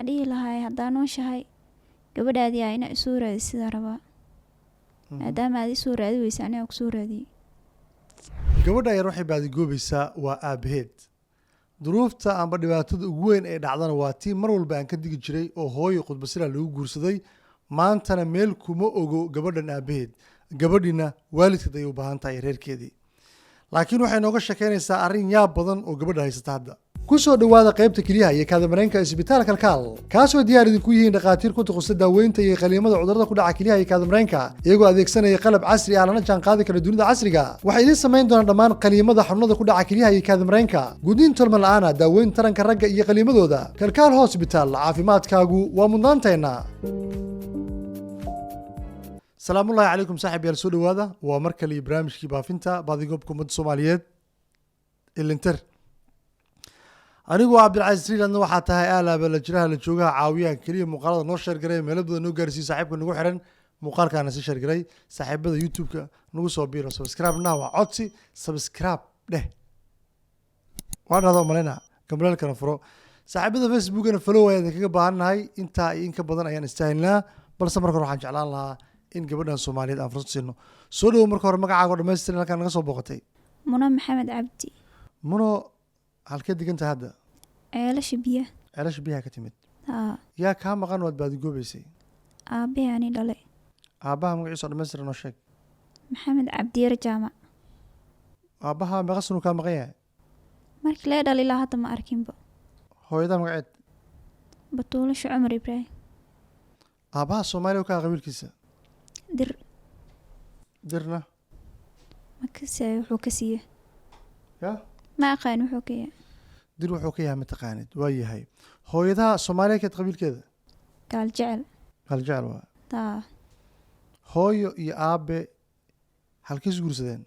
Dhihi lahaay haddaa nooshahay gabadhaadii aa inaa isoo raadi sidaa rabaa, maadaama aad isoo raadi weysa anigaa kusoo raadiyey. Gabadha yar waxay baadigoobaysaa waa aabaheed. Duruufta amba dhibaatada ugu weyn ee dhacdana waa tii mar walba aan ka digi jiray oo hooyo khudbasira lagu guursaday. Maantana meel kuma ogo gabadhan aabaheed, gabadhiina waalidkeed ayay u baahan tahay, reerkeedii. Laakiin waxay nooga shekeynaysaa arrin yaab badan oo gabadha haysata. Hadda ku soo dhowaada qaybta kelyaha iyo kaadamareenka isbitaal Kalkaal, kaasoo diyaar idinku yihiin dhakhaatiir ku takhususta daaweynta iyo qaliimada cudurrada ku dhaca kelyaha iyo kaadamareenka, iyagoo adeegsanaya qalab casri ah lana jaan qaadi kara dunida casriga. Waxay idiin samayn doonaan dhammaan qaliimada xanuunada ku dhaca kelyaha iyo kaadamareenka, gudniin tolma la'aana, daaweyn taranka ragga iyo qaliimadooda. Kalkaal Hospital, caafimaadkaagu waa mudnaanteenna. Salaamullaahi calaykum saaxib yaal, soo dhowaada. Waa mar kale iyo barnaamijkii baafinta baadigoobka ummadda Soomaaliyeed ilinter. Anigu waa Cabdilcasiis Riiladna, waxaa tahay aalaaba la jiraha la joogaha caawiyaha keliya. Muuqaalada noo share garay, meelo badan noo gaarsiiyo. Saaxiibka nagu xiran muuqaalkaana si share garay. Saaxiibada YouTube-ka nagu soo biiro, subscribe nah waa codsi, subscribe dheh, waa dhahda maleyna, gambaleelkana furo. Saaxiibada Facebookana follow ayaan idinkaga baahannahay. Intaa iyo in ka badan ayaan istaahilnaa, balse marka hore waxaan jeclaan lahaa in gabadhan Soomaaliyeed aan fursad siino. Soo dhowo marka hore, magacaaga oo dhammaystiran, halkaan naga soo booqatay. Muno Maxamed Cabdi. Muno, halkee degan tahay hadda? Ceelasha Biyaha. Ceelasha Biyaha ka timid? Haa. Yaa kaa maqan waad baadigoobeysay? Aabbahe ani dhalay. Aabbaha magaciisa oo dhammaystiran noo sheeg. Maxamed Cabdiyar Jaamac. Aabbaha meeqa sanuu kaa maqan yahay? Markii laga dhalay ilaa hadda ma arkinba. Hooyada magaceed? Batuulasha Cumar Ibraahim. Aabbaha Soomaaliya kaa qabiilkiisa? Dir. Dirna? Ma kasaayo wuxuu ka siiye. Ya? Ma aqaan wuxuu ka yahay. Dir wuxuu ka yahay mataqaanid, waa yahay. Hooyadaha Soomaaliya keed qabiilkeeda? Gaal Jecel. Gaal Jecel waa. Taa. Hooyo iyo aabe halkay is guursadeen?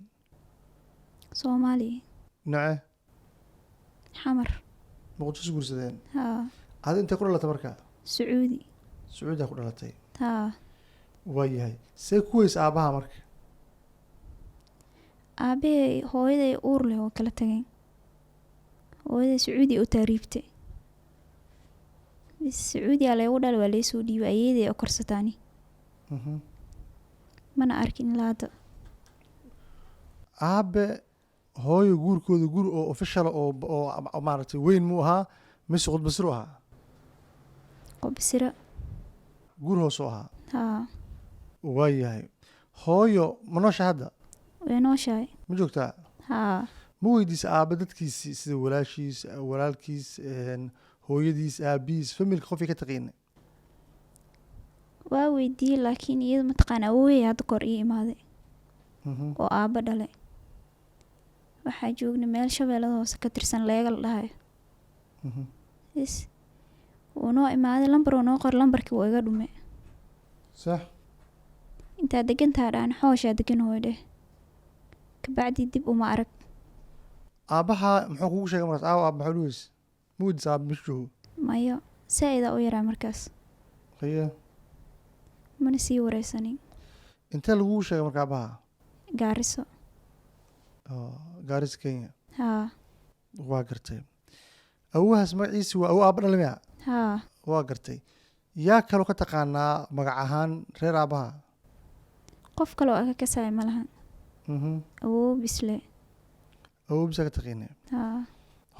Soomaaliya. Nace? Xamar. Muqdisho is guursadeen? Haa. Adi intay ku dhalatay marka? Sacuudi. Sacuudiyaa ku dhalatay? Haa. Waa yahay. See ku weys aabbaha marka? Aabbahay hooyaday uur leh oo kala tageen. Hooyaday Sacuudi u taariibtay, bis Sacuudiyaa laygu dhalay, waa laysoo dhiibay, ayeeday oo korsataani. Mana arkin ilaa hadda. Aabe hooyo guurkooda guur oo official oo maaragtay weyn muu ahaa mise khudbasiru ahaa? Qobsira. Guur hoos u ahaa? Haa. Waa yahay. Hooyo ma noosha hadda? Way nooshahay. Ma joogtaa? Haa. Ma weydiisa aabbe dadkiisi, sida walaashiis, walaalkiis, hooyadiis, aabihiis, familka qofkii ka taqiina? Waa weydiiyey, laakiin iyada mataqaana. Awoowey hadda kor ii imaaday oo aabba dhalay. Waxaa joognay meel Shabeellada Hoose ka tirsan, Leega la dhahayo. Is wuu noo imaaday, lambar uu noo qor, lambarkii wuu iga dhume. Intaa degantaa dhaan xooshaa degan, hooyo dheh. Kabacdi dib uma arag. Aabbaha muxuu kugu sheegay markaas? Aawo aaba maxaa lugeys? Ma weydiisa aaba meesha joogo? Mayo, saa-idaa u yaraa markaas. Haye. Mana sii wareysanin. Intee lagugu sheegay marka aabbaha? Gaariso. Oo, Gaarisa, Kenya? Haa. Waa gartay. Awowahaas magaciisi waa awo aabba dhalay miya? Haa. Waa gartay. Yaa kaloo ka taqaanaa magac ahaan reer aabbaha? Qof kale oo aka kasaya ma lahan. Awoowo bisle. Awow bisa ka taqiinay? Haa.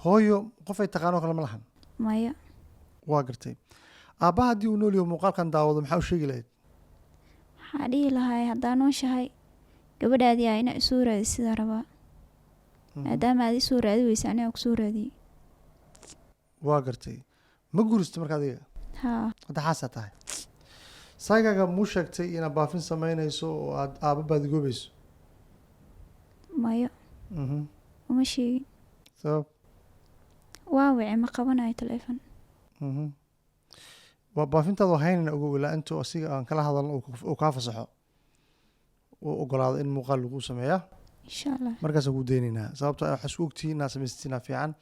Hooyo qof ay taqaanoo kale ma lahan? Maya. Waa gartay. Aabbaha haddii uu nool yaho muuqaalkan daawado, maxaa u sheegi lahayd? Waxaa dhihi lahaay haddaa nooshahay gabadhaadii aa inaa isoo raadi sidaa rabaa, maadaama aad isoo raadi weysa anigaa kusoo raadiyey. Waa gartay. Ma guurista marka adiga? Haa. Hadda xaasaa tahay. Saygaaga muu sheegtay inaad baafin samaynayso oo aad aabba baadigoobayso? Mayo. Uma sheegin. Sabab? Waa wice, ma qabanayo taleefon. Waa baafintaada waa haynayna, ogow, ilaa intuu asiga aan kala hadalno uu kaa fasaxo, uu ogolaado in muuqaal lagu sameeya. Insha Allah. Markaasaan kuu daynaynaa, sababtoo ah waxaa isku ogtihiin inaad samaysatinaa fiican.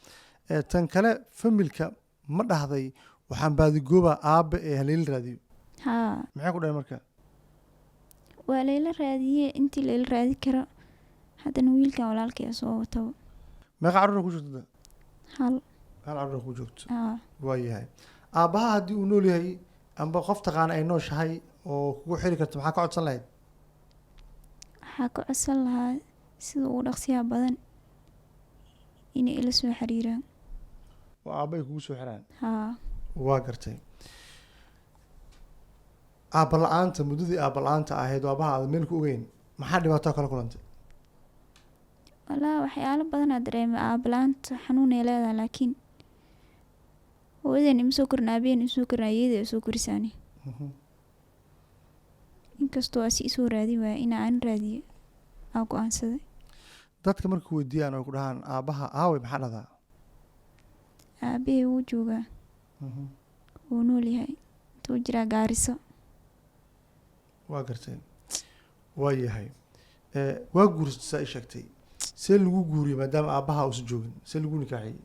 Tan kale, familka ma dhahday waxaan baadigoobaa aabbe ee haleeli raadiyo? Haa. Maxay ku dhahay marka? Waa layla raadiyey intii layla raadi karo, haddana wiilkan walaalkay soo wataba. Meeqa carruur ku joogto? Hal. Hal carruur ku joogto? Haa. Waa yahay. Aabbaha haddii uu nool yahay amba qof taqaana ay nooshahay oo kugu xiri karto, maxaa ka codsan lahayd? Waxaa ka codsan lahaa sida ugu dhaqsiyaha badan inay ila soo xiriiraan. Oo aabba ay kugu soo xiraan? Haa. Waa gartay. Aabba la-aanta, muddadii aabba la-aanta ahayd oo aabbaha aadan meel ku ogeyn, maxaa dhibaato kala kulantay? Walaa, waxyaalo badanaa dareemay. Aabba la-aanta xanuunay leedahay, laakiin hooyadeen ima soo korin, aabaheen ima soo korin, ayeeyada ay soo korisaani. Inkastoo asi isoo raadin waaya, inaa aan raadiyo aa go-aansaday. Dadka marka weydiiyaan oo ku dhahaan aabbaha aaway, maxaa dhahdaa? Aabahey wuu joogaa, wuu nool yahay, intuu jiraa Gaariso. Waa gartay, waa yahay. Waa guursatay saa i sheegtay. See lagu guuriyey maadaama aabbaha uusan joogin? See lagu nikaaxiyey?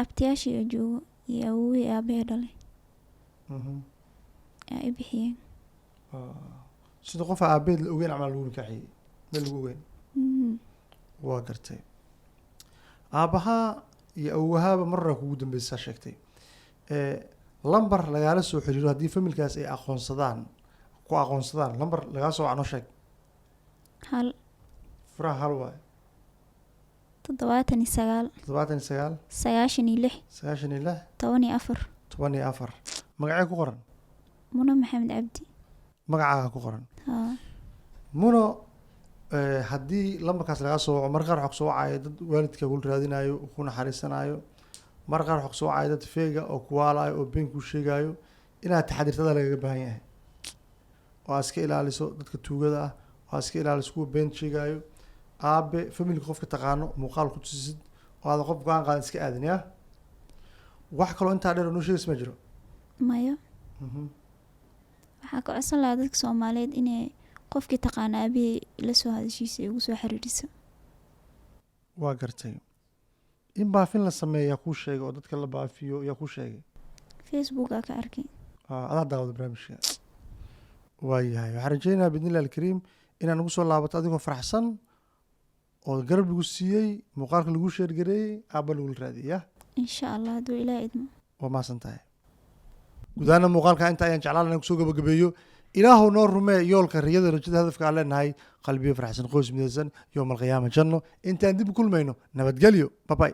Abtiyaashii oo joogo iyo awowihii aabahey dhalay aa i bixiyeen. Sida qofa aabeed la ogeyn camal lagu nikaaxiyey, meel lagu ogeyn? Mhm. Waa gartay. Aabbahaa iyo awowahaaba marra kugu dambeysa saa sheegtay. Lambar lagaala soo xiriiro haddii familkaas ay aqoonsadaan, ku aqoonsadaan, lambar lagaa soo wac noo sheeg. 1. Furaha 1 waaye. 79. 79. 96. 96. 14. 14. Magacee ku qoran? Muna Maxamed Cabdi. Magacaaga ku qoran? Haa. Muno, haddii lambarkaas lagaa soo waco, mar qaar waxaa kusoo wacaya dad waalidka kula raadinayo oo ku naxariisanayo, mar qaar waxaa kusoo wacaya dad feega oo kuwaalayo oo been kuu sheegayo. Inaad taxadirtada lagaga baahan yahay oo aad iska ilaaliso dadka tuugada ah, oo aad iska ilaaliso kuwa been sheegayo. Aabe familka qofka taqaano muuqaal ku tusisid oo aadan qof go-aan qaadan iska aadin. Ya, wax kaloo intaa dheer oo noo sheegaysa ma jiro? Maya. Waxaa ka codsan lahaa dadka Soomaaliyeed inay qofkii taqaana aabihii la soo hadashiisa ay ugu soo xiriiriso. Waa gartay. In baafin la sameeya yaa kuu sheegay oo dadka la baafiyo yaa kuu sheegay? Facebook aa ka arkay. Adaa daawada barnaamijka. Waayahay, waxaan rajeynayaa biidnillahi alkariim inaad nagu soo laabato adigoo faraxsan oo garab lagu siiyey, muuqaalka lagu share gareeyey, aabba lagula raadiyey, ya. Insha Allah, hadduu Ilaah idmo. Waa mahadsan tahay. Gudaana muuqaalka inta ayaan jeclaan inaan kusoo gabagabeeyo. Ilaahow noo rumee yoolka, riyada, rajada, hadafka aan leenahay: qalbiyo faraxsan, qoys midaysan, yowma alqiyaama janno. Intaan dib u kulmayno, nabadgelyo, babay.